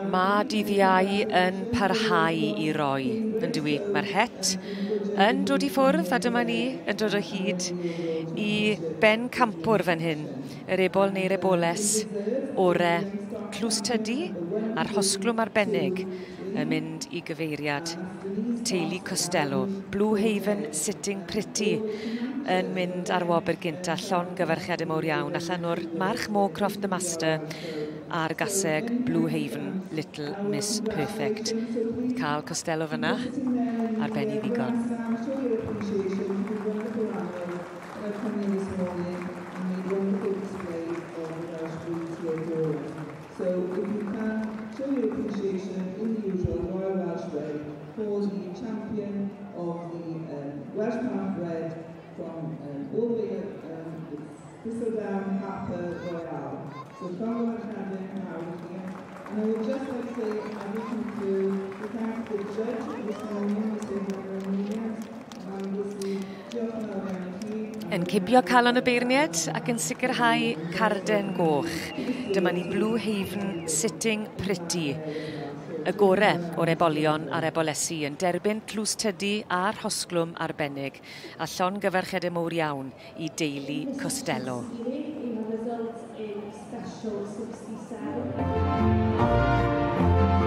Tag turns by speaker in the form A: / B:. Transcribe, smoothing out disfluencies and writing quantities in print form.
A: Mae dydd Iau yn parhau i roi, yn dwi. Mae'r het yn dod i ffwrdd, a dyma ni yn dod o hyd i ben campwr fan hyn, yr ebol neu'r eboles ore Tlws Tydi a'r rhosglwm arbennig yn mynd i gyfeiriad teulu Costello. Blue Haven Sitting Pretty yn mynd ar wobr gynta, llongyfarchiadau mowr iawn, allan o'r March Moorcroft The Master a'r gaseg Blue Haven Little Miss Perfect. Cael Costello fyna ar ben i ddigon.
B: So if you can, show your appreciation in the usual Royal Welsh way for the champion of the Welsh Park Bred from all the way up Thistledown Harper Royale. So here. And I would just like to say, as we conclude, we thank the judge this morning, Mr. Williams, and obviously diolch yn fawr iawn i chi.
A: Yn cipio calon y beirniad ac yn sicrhau carden goch. Dyma ni Blue Haven Sitting Pretty. Y gore o'r ebolion a'r ebolesi yn derbyn Tlws Tydi a'r rhosglwm arbennig a llongyfarchiadau mowr iawn i deulu Costello.
C: Result in special 67.